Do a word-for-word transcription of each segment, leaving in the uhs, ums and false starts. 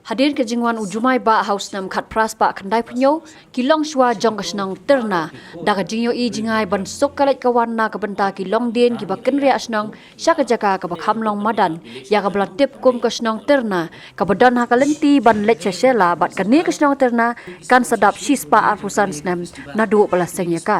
Hadien ka jingwan u Jumai Bah ha u snem khatphra spah khyndai phew hynñiew, ki longshuwa jong ka shnong Tyrna da ka jingïohi jingai ban suk ka leit ka wan na ka bynta ki longdien kiba kynriah shnong sha ka jaka kaba kham long madan ïa kaba la tip kum ka shnong Tyrna, kaba don ha ka lynti ban leit sha Shella, bad kane ka shnong Tyrna kan sa dap shispah arphew san snem naduh ba la seng ïa ka.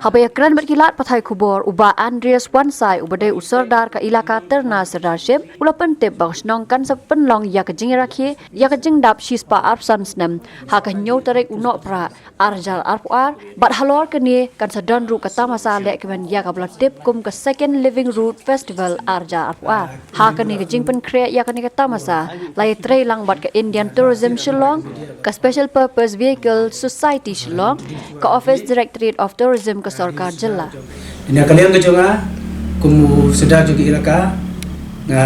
Haba ïakren bad ki lad pathai khubor, u Bah Andreas Wansai uba dei u sordar ka ilaka Tyrna Sirdarship u la pyntip ba ka shnong kan sa pynlong ïa ka jingrakhe ïa ka jingdap shispah arphew san snem ha ka hynñiew tarik u Nohprah ar hajar arphew ar, bad halor kane kan sa don ruh ka tamasa lehkmen ïa kaba la tip kum ka Second Living Root Festival ar hajar arphew ar. Ha kane ka jingpynkhreh ïa kane ka tamasa la ïatrei lang bad ka Indian Tourism Shillong, ka Special Purpose Vehicle Society Shillong, ka Office Directorate of Tourism ka sorkar jylla. Na ka liang ka jong nga kum u sordar jong ka ilaka, nga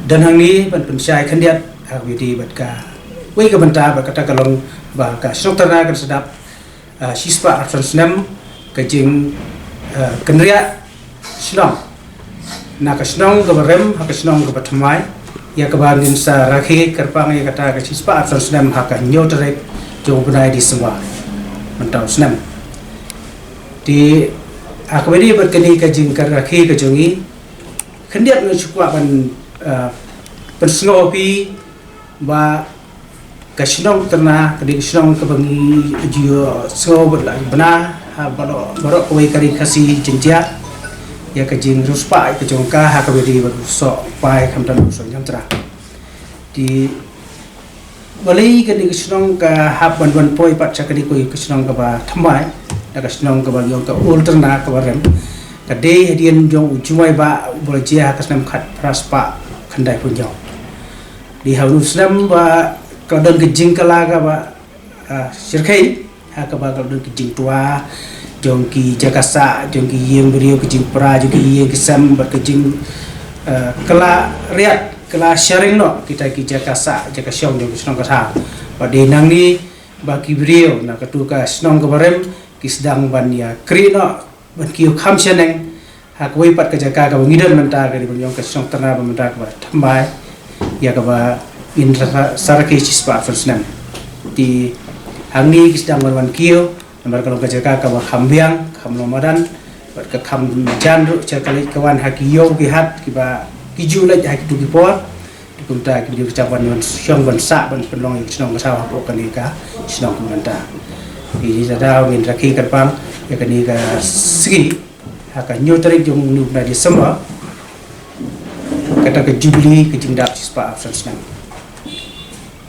don hangne ban pynshai khyndiat ha kawei bad kawei ka bynta, bad kata ka long ba ka shnong Tyrna kan sa dap ah, shispah arphew san snem ka jing, ah, kynriah shnong. Na ka shnong kaba rim ha ka shnong kaba thymmai, ïa kaba ngin sa rakhe kyrpang ïa kata ka shispah arphew san snem ha ka hynñiew tarik jong u bnai December mynta u snem. Te ha kaba ïadei bad kane ka jingrakhe ka jong ngi, khyndiat nga shu kwah ban, ah, pynsngew phi ba ka shnong Tyrna ka dei ka shnong kaba ngi ju sngew bad la bna ha baroh, baroh kawei ka ri Khasi Jaiñtia ïa ka jingriewspah ka jong ka ha kaba ïadei bad u soh u pai khamtam u soh ñiamtra. Te balei kane ka shnong ka hap ban wan poi pat sha kane kawei ka shnong kaba thymmai, da ka shnong kaba ngi ong ka Old Tyrna kaba rim, ka dei hadien jong u Jumai Bah uba la jia ha ka snem khatphra spah khyndai phew hynñiew. Dei ha u snem ba ka la don ka jingkylla kaba, ah, shyrkhei, ha kaba ka la don ka jingtwa jong ki jaka sah, jong ki ïing briew, ki jingpra, jong ki ïing ki sem, bad ka jing, ah, kylla riat, kylla sharing noh kita ki jaka sah, jaka shong jong ki shnong ka thaw. Bad dei nangne ba ki briew na katu ka shnong kaba rim ki sdang ban ïakren noh ban kiew kham shaneng ha kawei pat ka jaka kaba ngi don mynta, ka dei ban ong ka shnong Tyrna ba mynta kaba thymmai ïa kaba ngin sa, sa rakhe shispah arphew san snem. Te hangne ki sdang ban wan kiew namar ka long ka jaka kaba kham biang, kham long madan, bad ka kham jan ruh sha ka leit ka wan ha ki ïew ki hat kiba ki ju leit ha kitu ki por. Te kumta ki ju ki chap ban wan shong ban sah ban pynlong ïa ka shnong ka thaw hapoh kane ka shnong kumta. Te dei sa daw ngin rakhe kyrpang ïa kane ka sngi ha ka hynñiew tarik jong une u bnai December, kata ka Jubilee ka jingdap shispah arphew san snem.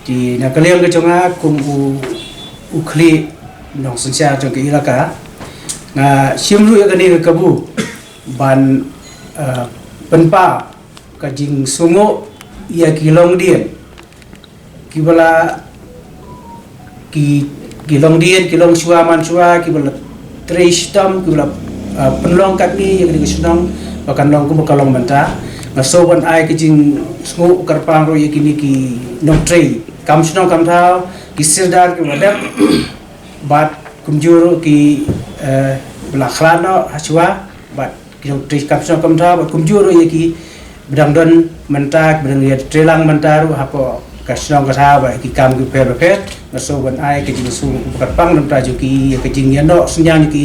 Te na ka liang ka jong nga kum u, u khlieh nongsynshar jong ka ilaka, nga shim ruh ïa kane ka kabu ban, eh, pynpaw ka jingsngewnguh ïa ki longdien kiba la, ki, ki longdien, ki longshuwa manshuwa kiba la trei shitom, kiba la, ah, pynlong katne ïa kane ka shnong ba kan long kumba ka long mynta. Nga sngew ban ai ka jingsngewnguh kyrpang ruh ïa kine ki nongtrei kam shnong kam thaw, ki sordar kiba la dep, bad kumjuh ruh ki, eh, ba la khlad noh hashuwa, bad ki nongtrei kam shnong kam thaw, bad kumjuh ruh ïa kiba dang don mynta, kiba dang ïatrei lang mynta ruh hapoh ka shnong ka thaw bad ki kam kiba pher bapher. Nga sngew ban ai ka jingsngewnguh kyrpang na ka bynta jong ki ïa ka jingïaroh synñiang jong ki,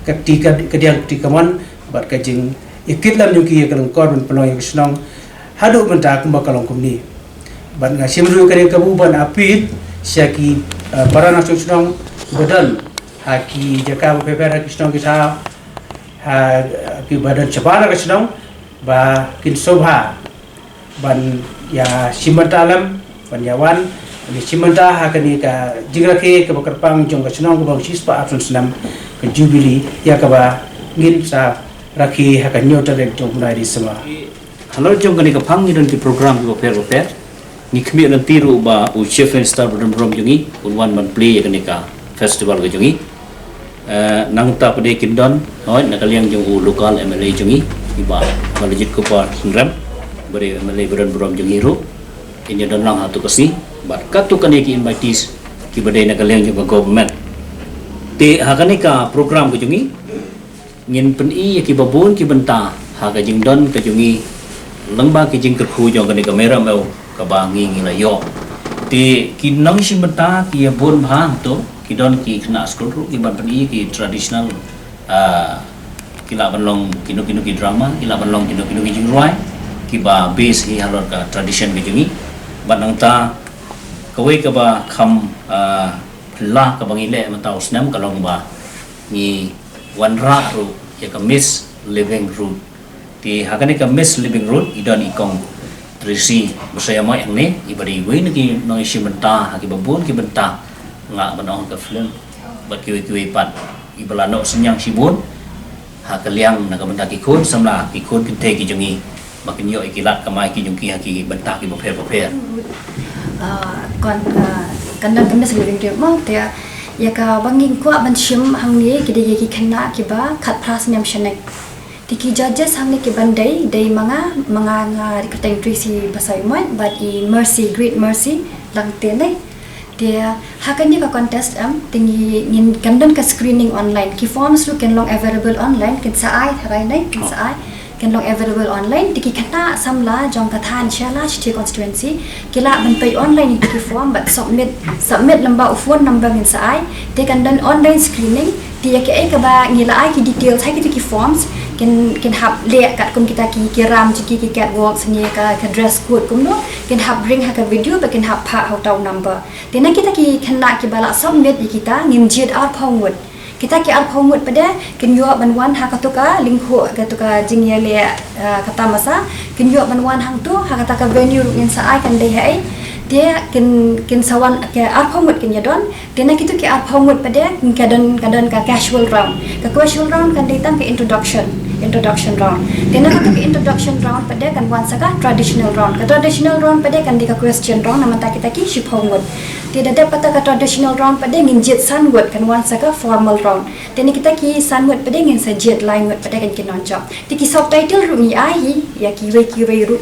ka kti ka, ka diang kti kamon, bad ka jingïakit lam jong ki ïa ka lyngkor ban pynlong ïa ka shnong haduh mynta kumba ka long kumne. Bad nga shim ruh kane ka kabu ban appeal sha ki, eh, para nongshong shnong ba don ha ki jaka ba pher bapher, ha ki shnong ki thaw, ha kiba don shabar na ka shnong, ba kin sngewbha ban ïa shim bynta lem, ban ïa wan, ban ïa shim bynta ha kane ka jingrakhe kaba kyrpang jong ka shnong kaba shispah arphew san snem, ka Jubilee ïa kaba ngin sa rakhe ha ka hynñiew tarik jong u bnai December. Halor jong kane ka phang ngi don ki program kiba pher bapher. Ngi khmih lynti ruh ba u Chief Minister ba don burom jong ngi un wan ban plie ïa kane ka festival ka jong ngi. Eh, nangta pat de kin don, hooid, na ka liang jong u local M L A jong ngi, i Bah Balajied Kupar Synrem, ba dei M L A ba don burom jong ngi ruh. In ïa don lang ha tu ka sngi bad katto katne ki invitees kiba dei na ka liang jong ka government. Te ha kane ka program ka jong ngi, ngin pyni ïa kiba bun ki bynta ha ka jingdon ka jong ngi lyngba ki jingkyrkhu jong kane ka Mei Ramew kaba ngi ngi la ïoh. Ki nongshim bynta ki ïa bun bha to, ki don ki khynnah skul ruh ki ban pyni ki traditional, ah, ki lah ban long kino kino ki drama, ki lah ban long kino kino ki jingrwai, ki ba base hi halor ka tradition ka jong ngi. Bad nangta kawei kaba kham, ah, phylla kaba ngi leh mynta u snem ka long ba ngi wanrah ruh ïa ka Miss Living Root. Te ha kane ka Miss Living Root i don i kong Tracy Basaiawmoit hangne, i ba dei iwei na ki nongshim bynta ha ki ba bun ki bynta, nga ban ong ka film bad kiwei kiwei pat, i ba la noh synñiang shibun ha ka liang na ka bynta ki khun samla ki khun kynthei ki jong ngi, ba kin ïoh ïa ki lad kamai ki jong ki ha ki bynta ki bapher bapher. Ah, kan, ah, kan don ka Miss Living Root mo, te ïa ka ba ngi kwah ban shim hangne ki dei ïa ki khynnah ki ba khatphra snem shaneng. Te ki judges hangne ki ban dei, dei ma nga, ma nga nga kyrteng Tracy Basaiawmoit bad i Mercy, Great Mercy Langtienei. Te ha kane ka contest em, te ngi, ngin, kan don ka screening online. Ki forms ruh kin long available online, kin sa ai tharai nei, kin sa ai. Kin long available online. Te ki khynnah samla jong ka thaiñ Shella Shithi constituency ki lah ban pei online ïa ki form bad submit, submit lyngba u phone number ngin sa ai. Te kan don online screening. Te ïa kaei kaba ngi la ai ki details ha kito ki forms, kin, kin hap leh katkum kita ki, ki ram jong ki, ki catwalk, sani ka, ka dress code kumno, kin hap ring ha ka video bad kin hap phah ha uta u number. Te na kita ki khynnah ki ba la submit ïa kita ngin jied arphew ngut. Kita ki arphew ngut pat de kin ïoh ban wan ha kato ka lyngkhuh, kato ka jingïaleh, ah, ka tamasa, kin ïoh ban wan hangto ha kata ka venue ruh ngin sa ai kan dei haei. Te kin, kin sa wan, ki arphew ngut kin ïa don. Te na kito ki arphew ngut pat de ka don, ka don ka casual round. Ka casual round kan dei tang ka introduction, introduction round. Te na kato ka introduction round pat de kan wan sa ka traditional round. Ka traditional round pat de kan dei ka question round namar ta kita ki shiphew ngut. Te da dep pat ka traditional round pat de ngin jied san ngut kan wan sa ka formal round. Te na kita ki san ngut pat de ngin sa jied lai ngut pat de kan kin wan jop. Te ki subtitle ruh ngi ai hi ïa kiwei kiwei ruh.